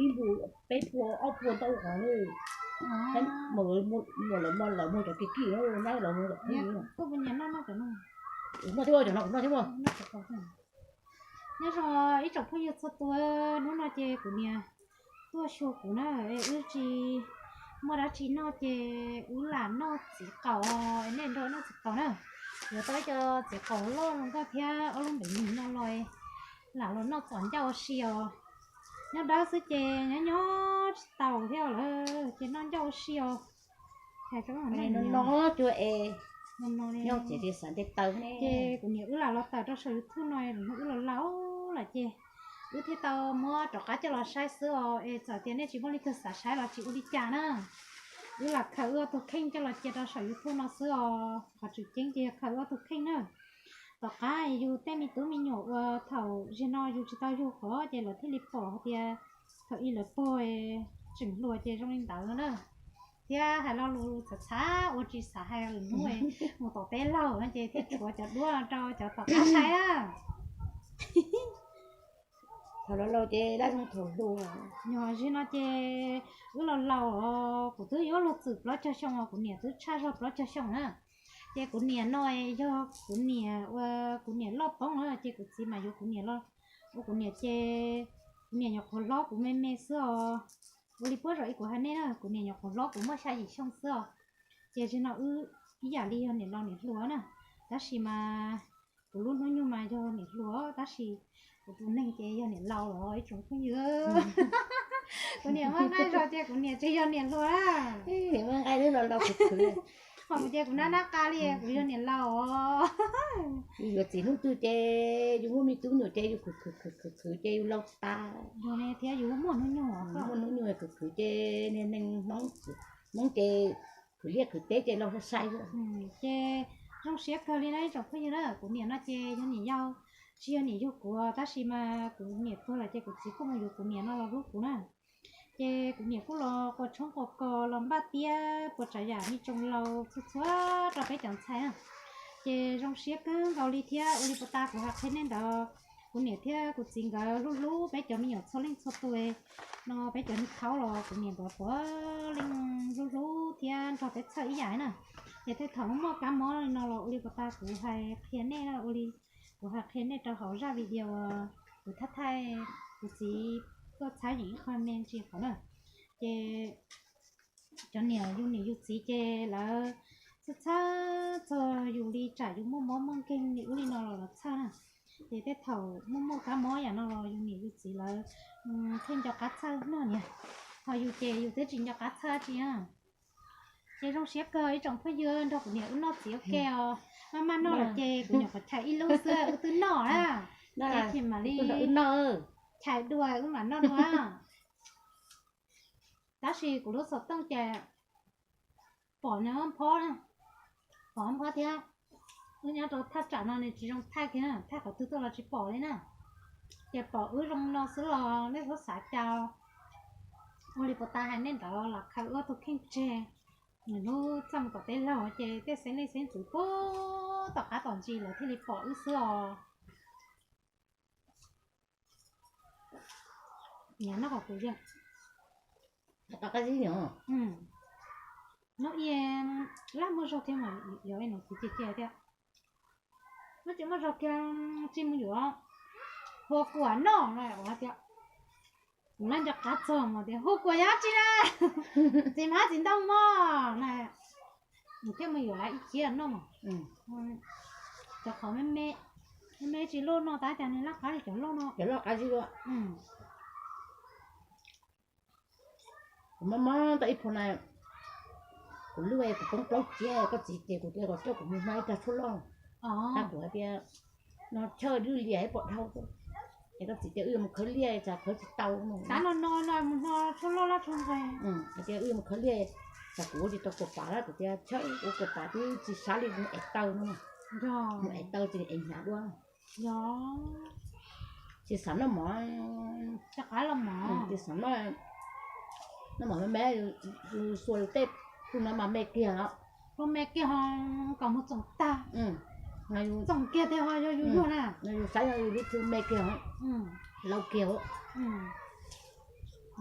Ib npus peb phua ob phua ntau qhov, muaj lawv muag cov kis kis na, lawv muag cov kis. Noj thiab ua cov no, kuv noj thiab ua. Nyob zoo ib tsoom phooj ywg txhua tus, hnub no ces kuv niam tuaj xyuas kuv na, wb tsis muaj dab tsi noj ces wb lam noj txiv qaum, nej nrog noj txiv qaum na. Yuav tau ib co txiv qaum loj zoo nkauj thiab ob lub npev mis no los, lam los noj txom ncauj ua si os. Nyob dawb xwb ces nyob nyob tsis taus thiab lawm ces noj ncauj ua si os. Hais rau no cuag es nyob txiv xav nte taw ne. Ces kuv niam wb lam los tawm rau saum YouTube no, wb los laus lawm ces wb thiaj tau muab rov qab coj los saib xwb os. Es txawm tias nej tsis muaj leej twg xav saib los tsis ua li cas na. Wb lam khaws wb ob tug kheej coj los cia rau saum YouTube no xwb os. Qhov tseem ceeb ces yog khaws wb ob tug kheej na. Tom qab yus tej me tub me nyuam uas thaum zaum no yus tsis tau yug qhov ces lawv thiaj li pom hais tias thaum ub lawv pog tseem hluas ces zoo li ntawd na. Thiab hais lo lus txhav txhav ua tsis xav hais lwm hnub mus tom teb laug no ces thiaj tshuav cov duab rau cov tom qab saib na. Thaum laus laus ces dab zoo thaum hluas. Yog zaum no ces wb los laus os, kuv twb yuav luag txwm plaub caug xyoo os, kuv niam twb tshaj zog plaub caug xyoo na. Ces kuv niam no yog kuv niam ua kuv niam loj poob na, ces kuv txiv mas yuav kuv niam los ua kuv niam ces kuv niam nyuam qhuav hlob kuv me me xwb os. Ua li puab zom ib kuv hais nej na, kuv niam nyuam qhuav hlob kuv muaj xya yim xyoo xwb os. Ces zaum no wb ib yam li yog niam laus niam hluas na, tab sis mas kuv lub hnub nyoog mas yog niam hluas tab sis kuv tus neeg ces yog niam laus los ib tsoom phooj ywg. Kuv niam muaj nqaij zog ces kuv niam tsis yog niam hluas. Niam muaj nqaij los laus khwv khwv. Ho kuv ces kuv nab nab qa li kuv yog niam laus os. Yus yuav txiv hnub twg ces yus muaj me tub nyuam ces yus khwv khwv khwv khwv ces yus laus tas. Yog ne thiab yus muaj hnub nyoog, muaj hnub nyoog khwv khwv ces niag neeg Hmoob, Hmoob ces khwv liaj khwv teb ces laus sai sai. Ces zoo siab kawg li na ib tsoom phooj ywg na, kuv niam no ces yog niam yau, tsis yog niam yug kuv tab sis mas kuv niam tuag lawm ces kuv txiv kuj mus yuav kuv niam no los hlub kuv na. Ces kuv niam kuj los quas tshoob quas kos los npaj tiab puas tsav yam me tsoos laus txhua txhua rau peb cov ntxhais na. Ces zoo siab kawg nkaus li thiab ua li puas tas kuv hais qhia nej ntawd, kuv niam thiab kuv txiv nkawd hlub hlub peb cov me nyuam txhua leej txhua tus no, peb cov niag thaub los kuv niam nkawd puav leej hlub hlub thiab nrog peb txhawj ib yam na. Ces tej thaum muaj kab mob li no los ua li puas tas kuv hais qhia nej, ua li kuv hais qhia nej rau hauv zaj video, kuv thaij thaij kuv txiv tuaj txhab yeem ib qho me ntsis qhov na. Ces cov niam yus niam yus txiv ces lawv txhawj txhawj txog yus li tsam yus muaj mob muaj nkeeg li ub li no los lawv txhawj na. Ces tej thaum muaj muaj kab mob yam no los yus niam yus txiv lawv thiaj nco qab txhawj noj niam. Ho yus ces yus twb tsis nco qab txhawj tsi na. Ces zoo siab kawg ib tsoom phooj ywg nrog kuv niam wb noj txiv ua ke os. Maj maj noj lawm ces kuv nyuam qhuav chais ib lub xwb wb twb noj na. Ces mam li chais dua wb mam noj dua. Tab sis kuv lub xov tooj ces pom nws phob, pom phob thiab. Wb nyob rau thaj tsam no nws tsis zoo thaij kiag, thaij qhov twg tuaj los tsis pom li na. Ces pom wb zoo no xwb los nej txhob xav cas. Ua li puas tas hais nej ntawd los khaws wb ob tug kheej tseg. Nws hnub txaj mus tom teb laug ces tej xeeb leej xeeb ntxwv puag tom qab tom ntsis lawv thiaj li pom wb xwb os. Nyob no qhov kuv yeej, no ib lab muaj zog kiag mas yuav ib no kuv cia cia thiab. Nyob tsis muaj zog kiag tsis mus yuav, hua kuam noj no tias. Kuv laj nco qab txog mas tias hu kuam yog tsi na, txiv hmab txiv ntoo mog na. Nws thiaj mus yuav lawv ib ciab noj. Cov qhov me me, me me tsis loj no tab cas nws laj qab li cov loj no. Cov loj qab zib dua. Kuv mob mob tau ib phua na, kuv lub kuv poob plaub ciab, koj txiv ces kuv tias kom coj kuv mus hnav ib tag tshuaj loj. Tab kuv hais tias no chawj lwj lias ib pom dhau. Es koj txiv tias wb yuav mus khawb liaj tsam khawb tsis tau. Tab no no no mus hno tshuaj loj laj tshuaj nqaij. Hais tias wb yuav mus khawb liaj, tsam kuv ua tsis tau kuam pam lawm, kuv tias chawj ua kuam pam twb tsis sab li mus ev taw no. Mus ev taw tsis ev hnyav dua. Tsis xav noj mov, tsis xav noj, noj mov me me, yus xuas yus tej tus no mas me kiag os. Tus me kiag ho kom mus txoom tag. Txoom kiag tiag ho yog yus yuag na. Yus saib yus lub tus me kiag os, laus kiag os.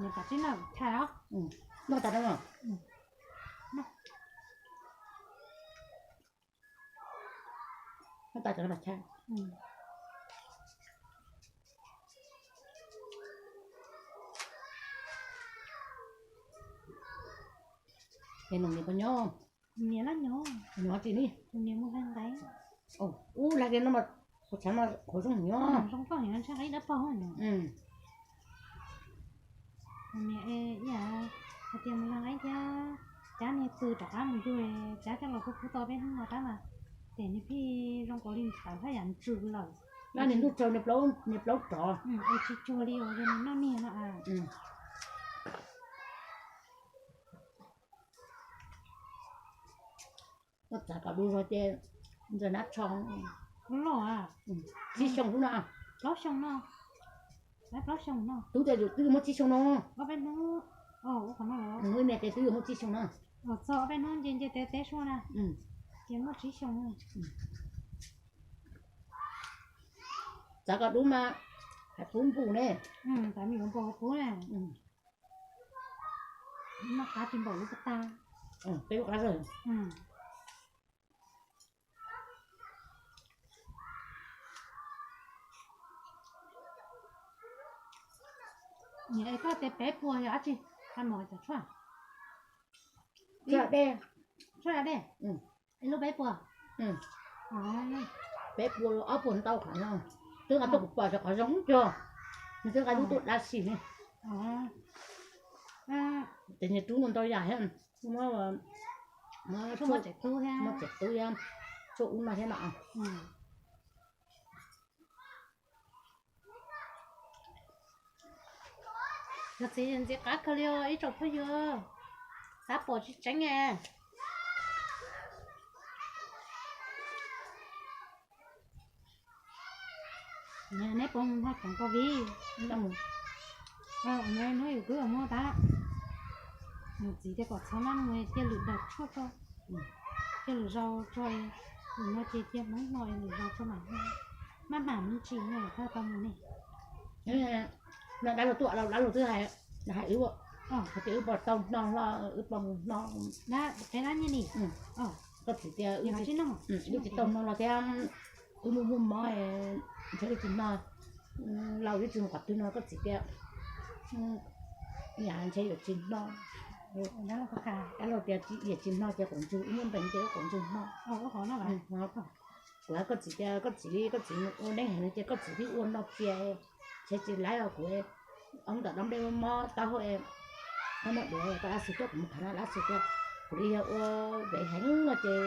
Noj tas no. Noj tas no. Es nus niam puas nyob? Nus niam los nyob, nyob tsis li. Nus niam mus hlais nqaij. Ub, hlais tias no mas, kuv tshav mas qhuav zoo nyob. Zoo koj nyob ntshe nqaij dab paug no. Nus niam ib yam hais tias mus hlais nqaij thiab, cab niag pw rov qab mus yug, cab coj los kuv kuv tau peb hnub no tab mas, ces niag phij zoo nkaus li tawv haj yam ntsws lawm. Noj niag ntuj tsaug, niag plaub rov. Es tsis tsuag li uas yog nws noj niag no. Noj txav kom du zog ces ntxawg nab tsho. Loj, tsib xyoo xwb no. Plaub xyoo no. Plaub xyoo no. Tub tias yus twb muaj tsib xyoo no. Nws niam tias twb yus muaj tsib xyoo no. Txog ob peb hnub nce nce teb teb suab na, ces muaj tsib xyoo. Txav kom dub mas hais pub npus ne. Txav me yuav npau pub ne. Noj qab tsis npaum lub pab tag. Peb lub qab zawg. Niam es koj tias peb puas yog dab tsi? Qab mov cov tshuaj? Tshuaj dej. Tshuaj dej. Es lub peb puas? Peb puas ob puas ntau qhov no. Twb nqa tuaj kuv pom xyov qhov zoo cog. Nws twb nqa lub tuaj dab tsi ne. Ces niag rub ntau yam thiab. Muab, muab tsev tub thiab, tshuaj ub no thiab no. Cov txiv ntxim qab kawg li os ib tsoom phooj ywg, xav pom tsis tseeb. Neb puas mus hmo khoom ko viv? Hnub yus twb muaj tab, nws txiv tias kom txhob maj mus, cia lwm daim tshuaj tso, cia lwm zaus tso, lwm no ces cia Hmoob hlo lwm zaus tso mam, maj mam me ntsis no thawj tau mus ne. No dab laug tuaj, dab laug twb hais, hais wb, hais tias wb puas tau hno hlo, wb puas mus hno. Qeb dab nyiaj li. Koj txiv tias wb tsis tau hno los thiab, wb muaj muaj mob, ntshe wb tsis hno. Laus wb tsis mus qhov twg no koj txiv tias, yam ntshe yuav tsis hno. Dab laug tias yuav tsis hno ces quav ntswg, wb muaj npees ces wb quav ntswg hno. Kuv hais koj txiv tias koj txiv, koj txiv ua neeb heev no ces koj txiv twb ua no cia, ntshe tsis laib os kuv. Ob ntawm dob nplej mob taub hau, mob duav, koj dab xwb tuaj kuv mus qhov no dab xwb tias kuv li yog ua vev heev no ces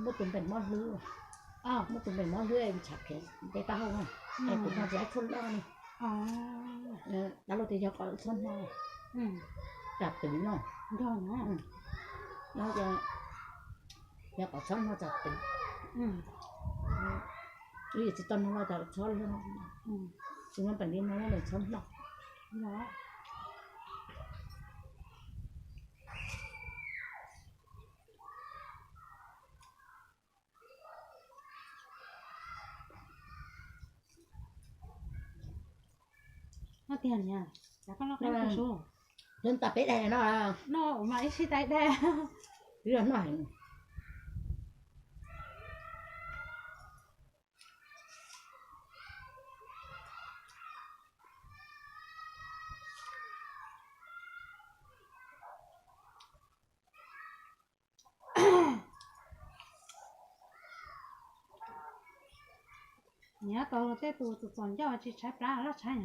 muaj tus npees mob hlwb, muaj tus npees mob hlwb ntshav khiav nte taub hau no, es kuv hno tsis laib tshuaj loj no. Dab laug tias yog kom txhob hno, tsam twv no. Yog kom txhob hno tsam twv. Wb yuav tsis tau hno los tsam txhob hlo, tsis muaj peem li no los txhob hlo. Noj tiag niam, cas koj loj qab kawg su. Noj tas peb daim no. Noj ua mas ib sij tas ib daim. Twb yog noj heev. Nyob tau tej tus txom txom ncauj tsis tshaib plab laj tshaib.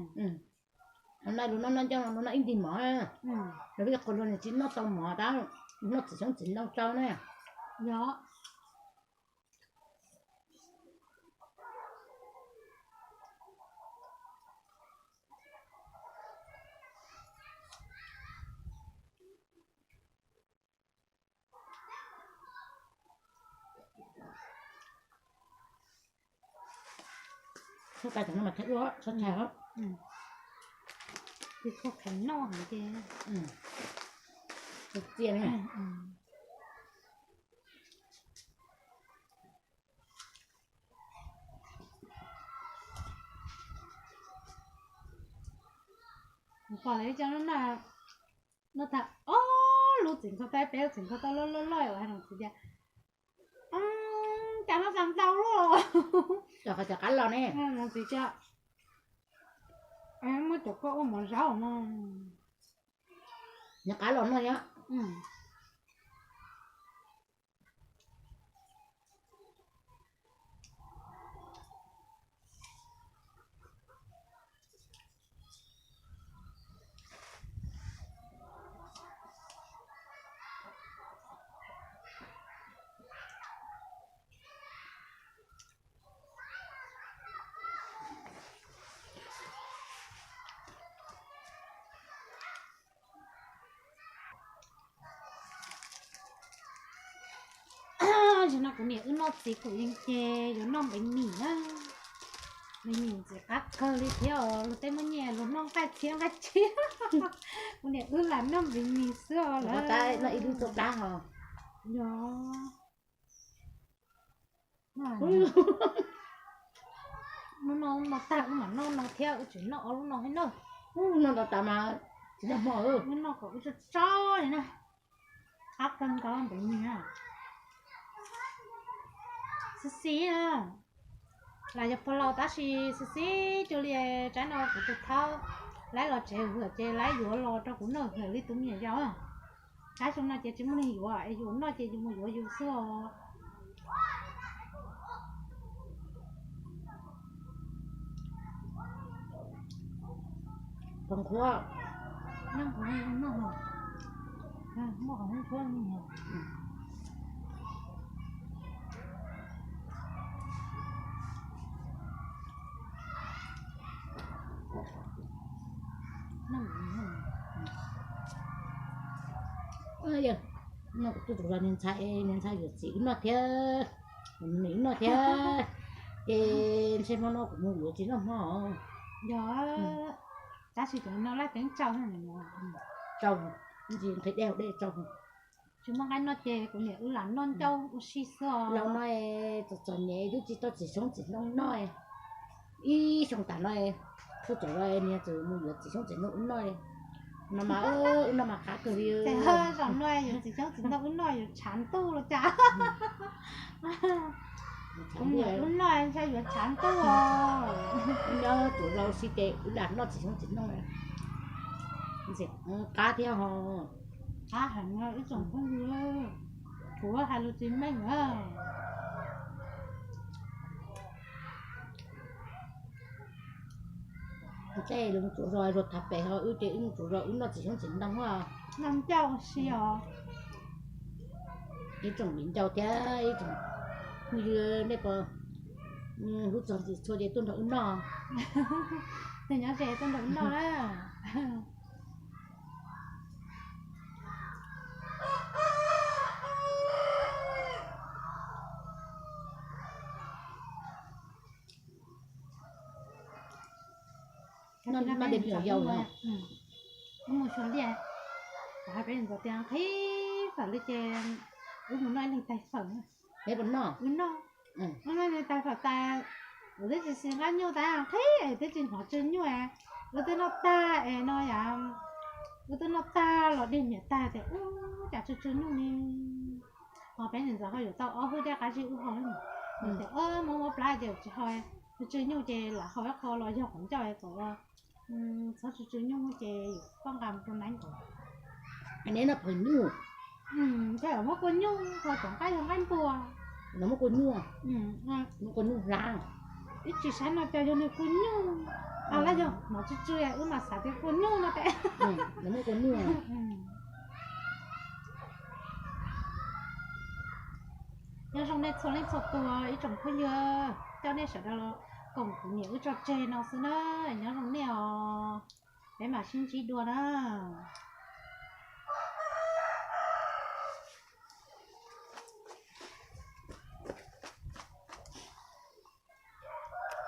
Hauv no lus no noj ncauj no lus no ib nti mov, lawv ib qho luag nws tsis noj tau mov tab, noj txiv xyoob txiv ntoo tsau na. Yog. Txhob cai cov no mas thaij ua txhob cai os. Tsis tshua kheev noj heev ces txias ne. Pom lawv cov no na, no tag ob lub txiv nkhaus tau, peb lub txiv nkhaus tau loj loj loj, hais rau txiv tias, cas no tag ntau luaj. Cov qab los ne. Txiv tias, muab cov koj ua mov zaub no. Nws qab los no yom. Zaum no kuv niam wb noj txiv kuv yeej ces yuav noj npeev mis na. Npeev mis ntxim qab kawg li thiab os, luag tej muaj nyiaj luag noj nqaij txhiab nqaij tshiab. Kuv niam wb lam noj npeev mis xwb os lawm. Yog. Hnub no no tag wb mam noj no thiab, wb tseem noj ob lub no thiab na. Hnub no tas tas mas tsis noj hmo, wb noj kom wb tso tso li na. Qab kawg nkaus npeev mis na. Xis xis na, lam yog pog laus tab sis xis xis cuag li tsaib no kuv tus thaub laib los tsev hwm ces laib yuav los rau kuv noj hwm li tus me nyuam yaus. Tab xyoo no ces tsis muaj neeg yuav es yus noj ces yus mus yuav yus xwb os. Qhov qhuav, muaj qhov qhuav. Yog, no kuv tuaj rau niag ntxhais, niag ntxhais yuav txiv wb noj thiab, nws wb noj thiab, ces ntshe hmo no kuv mus yuav txiv noj hmo. Yog, tab sis cov no laj teev tsau, tsau, ntsis nqhis dej hauv dej tsau. Tsis muaj nqaij noj ces kuv niam wb lam noj ncauj ua si xwb os. Laus no txom txom nyem twb tsis tau txiv xyoob txiv ntoo noj. Ib xyoo tas no, txhua txhua zaus niag txawm mus yuav txiv xyoob txiv ntoo wb noj li. No mas, wb noj mas qab kawg li. Ces zaum no yuav txiv xyoob txiv ntoo wb noj yuav tshav ntuj los cas. Wb noj ntshai yuav tshav ntuj os. Nyob tuav zau si ces wb lam noj txiv xyoob txiv ntoo. Ntxim qab thiab ho. Qab heev wb tsoom phooj ywg, kuv hais lus tsis meej na. Tej lus tsuav zog luag tham pem ho wb ces wb mus tsuav zog wb noj txiv xyoob txiv ntoo. Noj ncauj si os. Ib tsoom viv ncaus thiab ib tsoom phooj ywg nej puas hlub txog ntxim txhua ces tuaj nrog wb noj. Tus nyob ze tuaj nrog wb noj na. Noj dej me nyuam yaus no. Wb mus xyuas liaj, kuv hais peb ntxov tias nqhis fawm li ces wb mus noj ib leeg tais fawm. Peb puas noj? Wb noj. Wb noj tais fawm tas, wb twb tsis xis nqaij nyuj tas nqhis es twb tsis hnov tsw nyuj. Wb twb noj tag es no yam, wb twb noj tag los dig niam tag tias ub cas tsw tsw nyuj ne. Ho peb niam ntxov ho yuav tau ob hwj dej qab zib wb ho tias muab muab plab ces tsis ho, tsw tsw nyuj ces lam ho ib qho los yog qhov ncauj kom txhob tsw tsw nyuj ces yuav koj nqa mus rau neeb kom. Neb noj phawm nyuj. Ntshe muab kua nyuj ho cov nqaij yog nqaij npua. Nws muab kua nyuj, muab kua nyuj hlab. Ib tsis saib no cas yog nws kua nyuj. Lawv yog hnov tsw tsw wb mas xav tias kua nyuj no tes. Nws muab kua nyuj. Nyob zoo nej txhua leej txhua tus ib tsoom phooj ywg, coj nej sawv daws los koom kuv niam wb tso tseg no xwb na. Nyob zoo nej os, peb mam sib ntsib dua na.